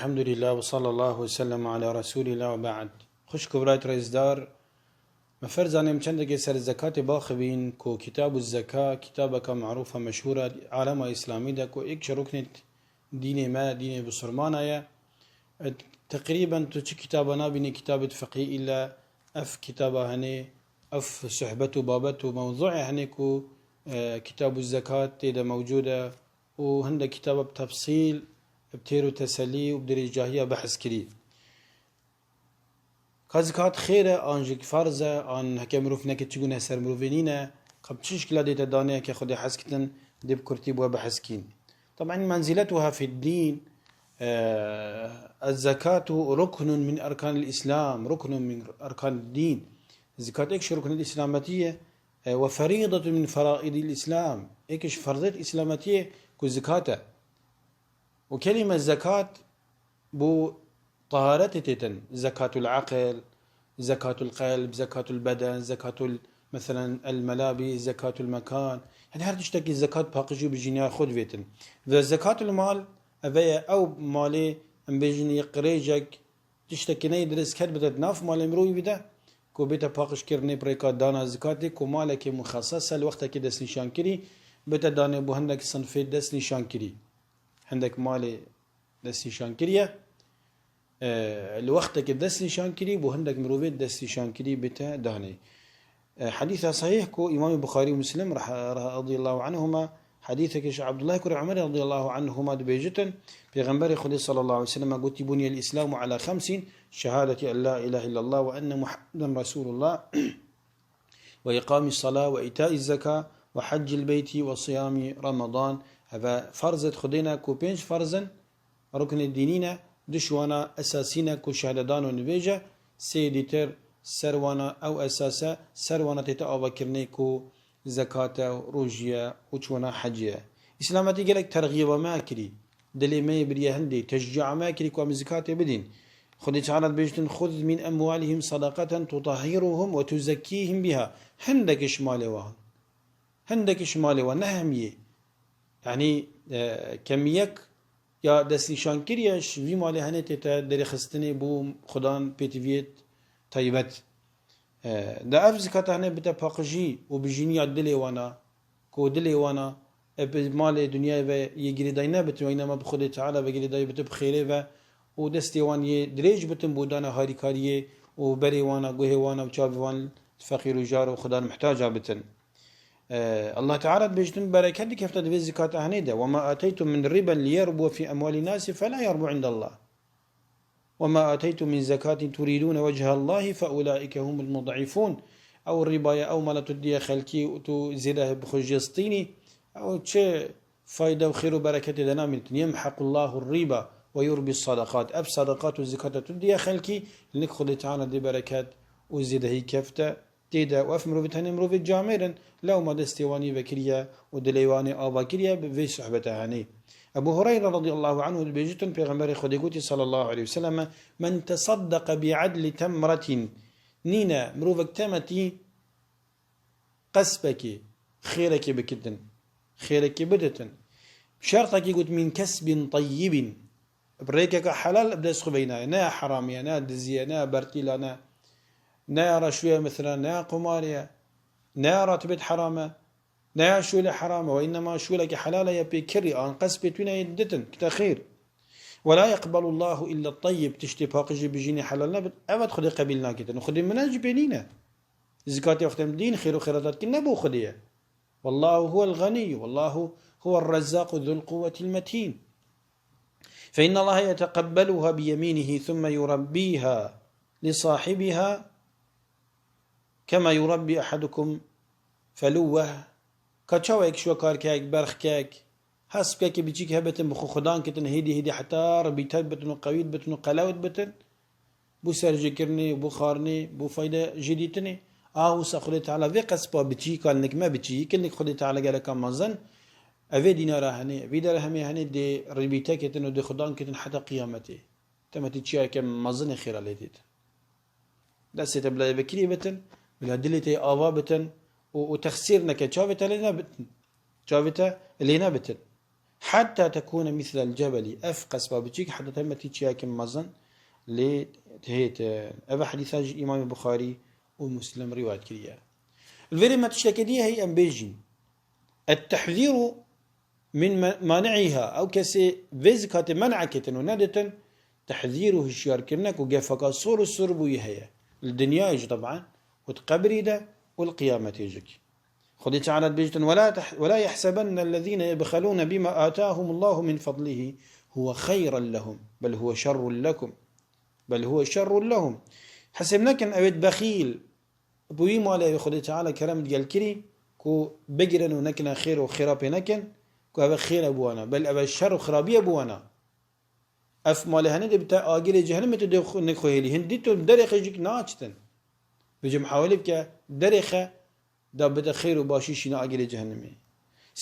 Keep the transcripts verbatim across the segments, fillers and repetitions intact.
Elhamdülillah ve sallallahu ve sellem ala Resulillah ve ba'd. Xwişk û birayt rêzdar, me ferz zanî em çendekê ser zekatê baxivîn ku Kitabu Zeka, kitabeka merûf e, meşhûr e, alema Îslamî de ku êk ji ruknê dînê me, dînê bisurmana ye. E, teqrîben tu çi kitaba nabînî kitabê fiqhî îlla ev kitaba henê, ev suhbet û babet û mewzûê henê ku, e, Kitabu Zekat tê de mewcûd e û hindek kitaba bi tefsîl, bi têr û teselî û bi dirêjahiya behs kirî. Ka zikat xêr e, an jî ferz e, an heke mirov neke çi gune ser mirovê nîne, ka bi çi şikila dête danê heke Xwedê hez kitin, dê bi kurtî bi we behs kîn. Taban menziletuha fid dîn, e, ez-zekatu ruknun min erkanil Îslam, ruknun min erkanid dîn. Zikat êk ji ruknên Îslametî ye, e, ve ferîdatun min feraidil Îslam, êk ji ferzêt Îslametî ye ku zikat e. Û kelîme zekat bo taharetê têtin. Zekatul aqil, zekatul qelb, zekatul beden, zekatul, meselen, el melabis, zekatul mekan. Yani her tiştekî zekat paqijî û bijîniya xwe divêtin. Ve zekatul mal, eve ye ew malê, em bêjin yê qirêjek, tiştekî neyê dirêz ket bide di nav malê mirovî bide, ku bête paqijkirinê bi rêka dana zikatê, ku malekê muxeses e, li wextekê destnîşankirî, bête danê bo hindek sinfê destnîşankirî. Hindek malê destnîşankirî ye. E, li wextekê destnîşankirî, bo hindek mirovê destnîşankirî bête danê. E, hedîsa sahîh ku Îmamê Buxarî û Muslim rah-, rah-, radiyallahu anhuma, hedîsekê ji Abdullah kurê Umer radiyallahu anhuma dibêjitin, Pêxemberê Xwedê sallallahu aleyhi ve sellem gotî, "Buniyel Îslamu ala xemsîn, şehadeti en la ilahe illallah ve enne Muhammeden Resulullah." Ve iqamî sala ve îtaî zeka ve heccil beyti ve siyamî Ramadan. Eve ferzêt Xwedê ne ku pênc ferz in, ruknê dînî ne, du ji wana esasî ne ku şehdedan û nivêje, sê dîtir ser wana ew esas e, ser wana tête avakirinê ku zekat e, rojî ye û çi wana hecê ye. Îslametî gelek terxîba me kirî. Dilê me yê biriye hindê, teşcîa me kirî ku em zikatê bidîn. Xwedê Teala dibêjtin, "Xuz min emwalihim sadaqeten tutahhiruhum ve tuzekkihim biha." Hindek ji malê wan. Hindek ji malê wan, ne hemiyê. Yanî, e, kemiyek ya destnîşankirî ye, ji vî malê henê tête derêxistinê bo Xudan pêtiviyê taybet. E, de ev zikata henê bite paqijî û bijîniya dilê wana. Ku dilê wana, e, bi malê dinyayê ve yê girêdayî nebitin, weyna me bi Xwedê Teala ve girêdayî bitin bi xêrê ve û destê wan yê dirêj bitin bo dana harîkariyê û berê wana, guhê wana û çavê wan feqîr û jar û Xudan muhtaca bitin. E, Allah Teala dibêjtin bereket dikefte di vê zikata henê de. "Ve ma ateytum min riben liyerbû fî emwalin nasi fela yerbû indallah." "Ve ma ateytum min zekatin turidûne vechallahi fe ulaîke humul mud'ifûn." Ew rîba ye, ew mala tu diye xelkî û tu zêde bi xwe jê stînî, ew çi fayde û xêr û bereketê de namînitin. "Yemhequllahu riba ve yurbis sadaqat." Ev sadaqat û zikata tu diye xelkî, nik Xwedê Teala dê bereket û zêdehî kefte. Tê de û ev mirovî tenê mirovê camêr in, lewma destê wan yê vekiriye û dilê wan ê ava kiriye bi vê sohbete henê. Ebu Hureyre radiyallahu anhu dibêjitin, Pêxemberê Xwedê gotî sallallahu aleyhi ve sellem, "Men tesaddeqe bi adli temretin." Nîne mirovek temetî qespekê, xêrekê bikitin, xêrekê biditin. Şertekî got, "Min kesbin tayyibin." Bi rêkeke helal bi dest xwe veynaye. Ne ya heramî ye, ne ya dizî ye, ne ya bertîla ne. Ne ya reşû ye mesela, ne ya qumarê ye. Ne ya ratibêt heram e. Ne ya şûlê heram e. Ve înnema şûleke helal e, ye pê kirî, an qespê tune yê ditin, kite xêr. "Ve la yeqbelullahu illa tayyib." Tiştê paqijî bijînî helal nebit, evet Xwedê qebîl nakitin. Xwedê min jî pê nîne. Zikatê wextê em dîn, xêr û xêrata dikin, ne bo Xwedê ye. Wallahu huwel ganiy, wallahu huwel rezzaqu zul quwwetil metîn. Fe innallaha yeteqebbeluha bi yeminihi thumme yurabbiha li sahibiha kema yurabbi ahadukum feluwweh. Ka çawa yek şiwe karkek, berxkek, hespkekê biçîk hebitin, bi xwe xudan kitin, hêdî hêdî heta ribîtek bitin û qewît bitin û qelewt bitin. Bo serjêkirinê, bo xwarinê, bo fayde jê dîtinê. A wisa Xwedê Teala vê qespa biçîka li nik me biçîk, li nik Xwedê Teala geleka mezin, evê dînara henê, vî derhemê henê dê ribîtek kitin û dê xudan kitin heta qiyametê. Temetî çiyayeke mezin ê xêra lê dîtin. Destê te bila yê vekirî bitin, bila dilê te yê ava bitin û, û texsîr neke, çavê te lê nebitin. Çavê te lê nebitin. حتى تكون مثل الجبل. Ev qesba biçîk heta te me tî çiyakî mezin lê tihêtin. Ev hedîsa ji Îmamê Buxarî û Muslim rîwayet kiriye. Li vêrê me tiştekê dî heye em bêjîn. التحذير من م-، مانعها. Ew kesê vê zikatê men'e ketin û neditin, tehzîr û hişyarkirine ku gefeka sor û sor bûyî heye. Li dinyayê jî teban û di qebrî de û li qiyametê jî. Xwedê Teala dibêjtin, "ولا تح-، ولا يحسبن الذين يبخلون بما آتاهم الله من فضله هو خيرا لهم، بل هو شر لكم، بل هو شر لهم." Hesêb nekin, ew ê bexîl, bi wî malê ew ê Xwedê Teala kerem digel kirî, ku bigirin û nekine xêr û xêra pê nekin, ku ev xêr e bi wana, bel ev şer û xirabî ye bi wana. Ev malê henê dê bi te agirê cehennemê tu dê xwe, nêk xwe hêlî. Hindî tu derê xwe jî naçitin. Bêje mihawelê bike, derê xwe da bide xêr û başî şîne agirê cehennemê.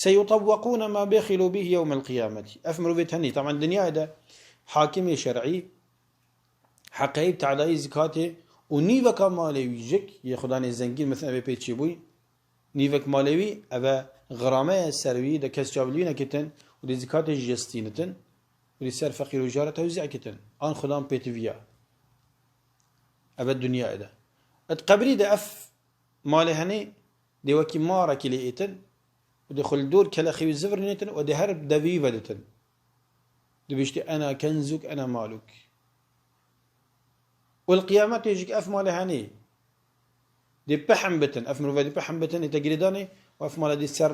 سيطوقون ما بخلوا به يوم القيامة. Ev mirovê tenê, taban dinyayê de hakimê şer'î, heqeyî tadayî zikatê û nîveka malê wî jik, yê xudanê zengîn, mesela vê pê çêbûyî, nîvek malê wî, eve xirame ye ser wî, de kes çav li wî nekitin û dê zikatê jî stînitin û dê ser feqîr û jara tewzî kitin. An xudan pê tiviya. Eve dinyayê de. Et qebrî de ev malê henê dê wekî marekî lê êtin û dê xwe li dor kelexê wî zivirînetin û dê her devî wî veditin. Dibêjtî, "Ena kenzuk, ena maluk." Û li qiyametê jî ev malê henê dê pehim bitin, ev mirove dê pehim bitin, ê te girêdanê û ev male dê ser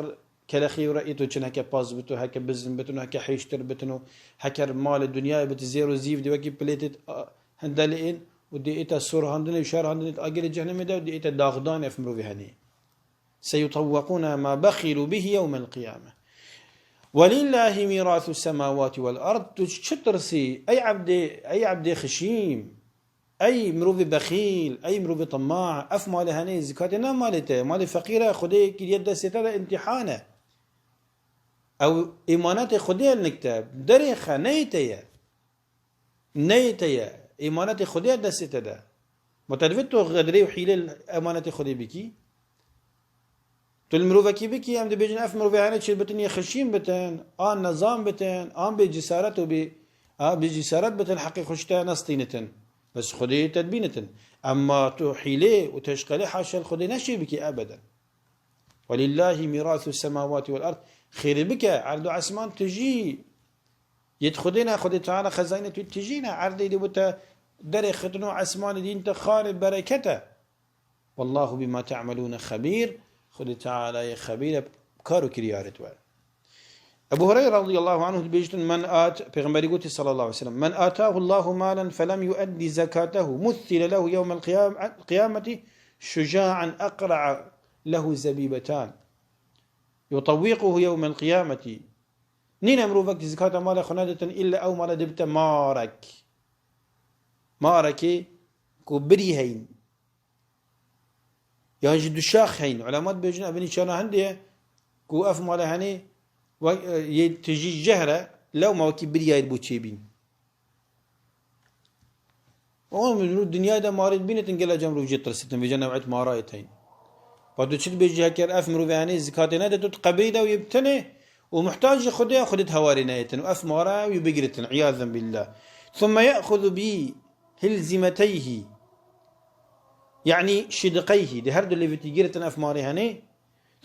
kelexê wî re ê to çin heke paz bitin, heke bizin bitin û heke hêştir bitin û heke malê dinyayê bitin zêr û zîv dê wekî pilêtê, a, hindelê ên û dê ê te sorhandinê û şerhandinê agirê cehennemê de û dê ê te daxdanê ev mirovê henê. سيطوقون ما بخلوا به يوم القيامة. ولله ميراث السماوات والأرض. Tu çi tirsî? Ey ebdê, ey ebdê xişîm. Ey mirovê bexîl, ey mirovê temaî. Ev malê henê zikatê ne malê te ye. Malê feqîr e, Xwedê kiriye destê te de, îmtîhan e. Ew îmanetê Xwedê ye li nik te. Derê xe, neyê te ye. Neyê te ye, îmanetê Xwedê ye destê te de. Ma te divê tu xedrê û hîlê li emanetê Xwedê bikî? Tu li mirovekî bikî, em dibêjin, ev mirovê hene çêbitin yê xişîn bitin, an nezan bitin, an bê cesaret û bê, a, bê cesaret bitin, heqê xwe ji te nestînitin. Bes Xwedê te dibînitin. Emma tu hîlê û teşqelê haşa li Xwedê neşê bikî ebeden. ولله ميراث السماوات والأرض. Xêrê bike, erd û esman tijî. Yê Xwedê ne, Xwedê Teala xezayînê tu tijî ne. Erdê dê bo te derê xitin û esmanê dîn te xarê bereket e. والله بما تعملون خبير. Xwedê Teala yê xebîr e, kar û kiryarê tu e. Ebu Hureyre radıyallahu anhu dibêjtin, men at, Pêxemberî gotî sallallahu aleyhi ve sellem, "Men atahu Allahu malen felem yueddi zekatehu, muthile lehu yevmel qiyam-, qiyameti şucaen eqra'a lehu zebibetan. Yutawwiquhu yevmel qiyameti." Nîne mirovek zikata mala xwe neditin, illa ew mala dibite marek. Marekê ku birî heyn. Yan jî du şax heyn. Ulema dibêjin, ev nîşana hindê ye ku ev mala henê we-, e, yê tijî jehr e, lewma wekî biryayê bo çêbîn. Ama mirov dinyayê de marê dibînitin, gela cem rojê tirsitin, vêca new'et marayê teyn. Pa tu çi dibêjî, heker ev mirovê henê zikatê nede, tu di qebrî de û yê bi tenê û muhtac ji Xwedê ye, Xwedê di hewarê neyêtin û ev mara wî bigiritin, iyazan billah. Thumme ye'xuzu bi hilzimeteyhi. Yanî şidqeyhî, di her du lêvitî giritin ev marê henê.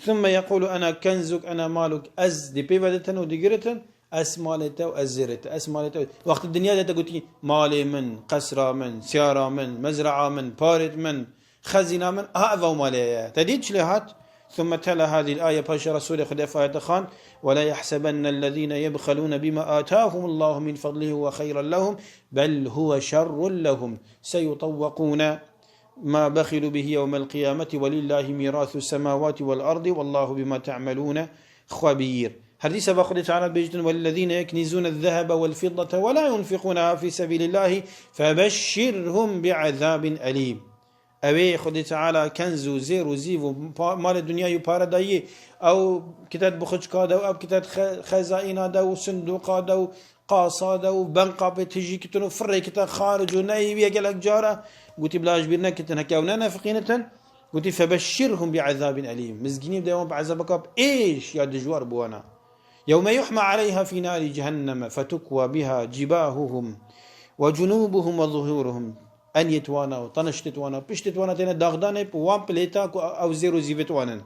Thumme yekulu ena kenzuk, ena maluk. Ez dê pê ve ditin û digiritin, ez malê te û ez zêrê te, ez malê te. Wextê dinya de te gotî, malê min, qesra min, siyara min, mezraa min, parêt min, xezîna min, ha ev ew malê ye. Te dît çi lê hat? Thumme tela hadîl aye, paşê Resûlê Xwedê ev ayete xwend, "Ve la yehsebennellezîne yebxelûne bîma âtâhumullahu min fedlihi huwe xeyran lehum, bel huwe şerrun lehum, seyutewwekûne ma bexilû bihi yewmel qiyameti, ve lillâhi mîrâsus semâwati vel ardi, vellâhu bima te'melûne xebîr." Her dîsa va Xwedê Teala bêjtin, "Vellezîne yeknîzûne zehebe vel fiddete ve la yunfiqûneha fî sebîlillâhi, febeşşirhum bi'ezâbin elîm." Ew ê Xwedê Teala kenz û zêr û zîv û pa-, malê dinyayê û pare dayî, ew kitet bi xwişka de û ev kitet xe-, xezaîna de û sinduqa de û qasa de û benqapê tijî kitin û firê kite xaric û neyê wî ye gelek cara, gotî, bila ji bîr nekitin, heke ew nenefiqînitin, gotî, "Febeşşirhum bi'ezabin elîm." Mizgînî de wan bi ezabeka êş ya dijwar bi wana. يوم يحمى عليها في نار جهنم فتكوى بها جباههم وجنوبهم وظهورهم. Enyêt wana û taniştêt wana, piştêt wana têne daxdanê bi wan pilêta ku ew zêr û zîvêt wan in.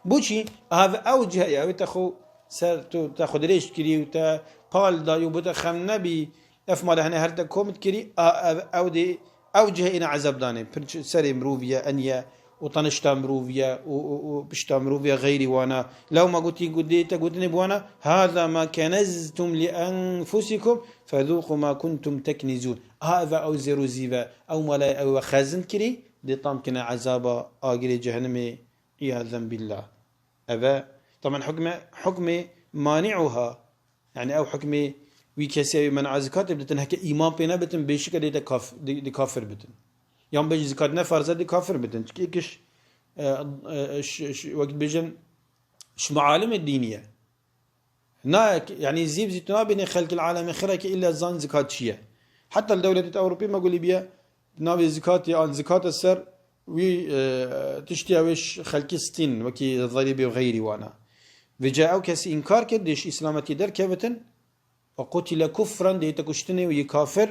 Boçî? Ev ew cih ye, ew te xwe ser tu, te xwe dirêj kirî û te pal dayî û bi te xem nebî, ev mala hene her te kom dikirî, a, ev, ew dê, ew cih êne ezab danê. Pir serê mirovî ye, eniye û tanişta mirovî ye û, û, û pişta mirovî ye xeyrî wana. Lewma gotî, gotê te gotinê bi wana, "Hâzâ mâ keneztum li enfusikum fezûqû mâ kuntum teknizûn." A, ev e ew zêr û zîv e, ew mala ye ew we xezin kirî, dê tam kine ezaba agirê cehenimê, îyazen bîllah. Ev e, tamen hukme, hukmê mani'uha, yani ew hukmê wî kesê wî men'a zikatê biditin, heke îman pê nebitin, bêşike dê te kaf-, dê, dê kafir bitin. Yan bêjî zikat ne farz e, dê kafir bitin. Çikî kiş, e, e, ş-, ş-, wekî bêjin, ji maalimê dînî ye. Na, yani zîv zî tu nabînî xelkil alemê xireke illa zan zikat çi ye. Heta li dewletê Ewropî me gulî biye, navê zikatê an zikata ser wî, e, tiştî ew ê ji xelkî stîn, wekî zerîbê û xeyrî wana. Vêca ew kesî înkar kir, dê ji îslametî derkevitin, ve qutile kufran, dê te kuştinê û yê kafir,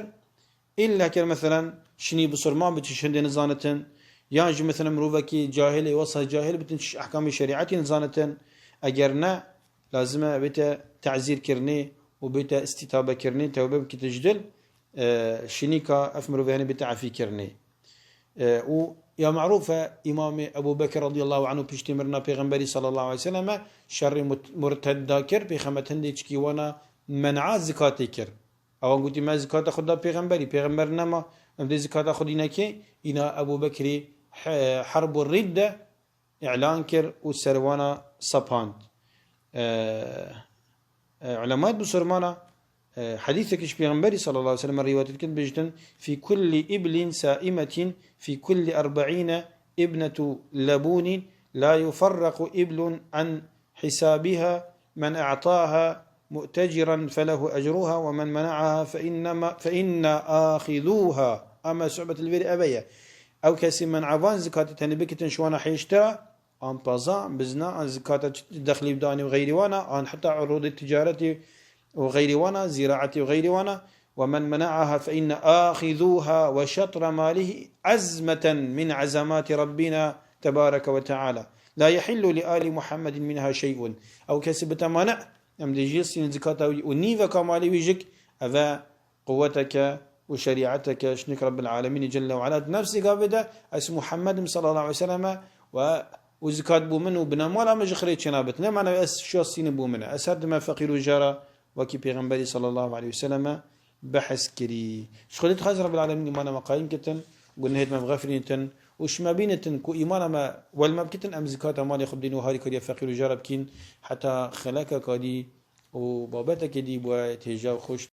illa ker meselen şinî bisurman bitin, çi hindê nizanitin, yan jî meselen mirovekî cahilê, wesa cahil bitin, çi ehkamê şerîetî nizanitin, eger ne, lazim e bête tezîr kirinê û bête îstîtabe kirinê, tewbe bikite ji dil, e, şinîka ev mirovê hene bête efî kirinê. E, û ya merûf e, Îmamê Ebû Bekir radiyallahu anhu piştî mirina Pêxemberî sallallahu aleyhi ve selleme şerê mut-, murtedda kir, pêxemet hindê çikî wana men'a zikatê kir. Ewan gotî, me zikata xwe da Pêxemberî, Pêxember nema, em dê zikata xwe dînekê, îna Ebû Bekirî he-, herbu ridde îlan kir û ser wana sepand. E, e, ulemayet bisurmana, e, hedîsek ji Pêxemberî sallallahu aleyhi ve sellem rîwayet dikin, bêjtin, "Fî kullî iblin saimetin, fî kullî erbeîne ibnetu lebûnin, la yuferrequ iblun an hisabiha, men a'taha mu'teciran felehu ecruha ve men mena'aha fe innema, fe inna axizuha." Ama suhbet li vêrê eve ye. Ew kesî men'a van zikatê tenê bikitin ji wana hêştira, an paza, bizna, an zikata çi dexlî bidanê û xeyrî wana, an heta urûdê ticaretê û xeyrî wana, zîraetê û xeyrî wana, "Ve men mena'aha fe inne axizuha ve şetre malihi azmeten min azamati Rabbina tebareke ve teala. La yehillu li ali Muhammedin minha şey'un." Ew kesî bite mane, em dê jî sînin zikata wî û nîveka malê wî jik, eve quweteke û şerîeteke ji nik Rabbil Alemînê Celle ve Ala di nefsê gavê de, ez Muhammed im sallallahu aleyhi ve selleme ve û zikat bû min û binemala min ji xirê çênabit. Ne mane ez şiya sînin bû min e. Ez her dime feqîr û jara wekî Pêxemberî sallallahu aleyhi ve selleme behs kirî. Ji Xwedê dixwaz Rabbil Alemîn îmana me qayîm kitin, gunehêt me bixefirînitin û ji me bînitin ku îmana me wel me bikitin, em zikata malê xwe bidîn û harîkariya feqîr û jara bikîn, heta xelekeka dî û babeteke dî bi we têja û xweş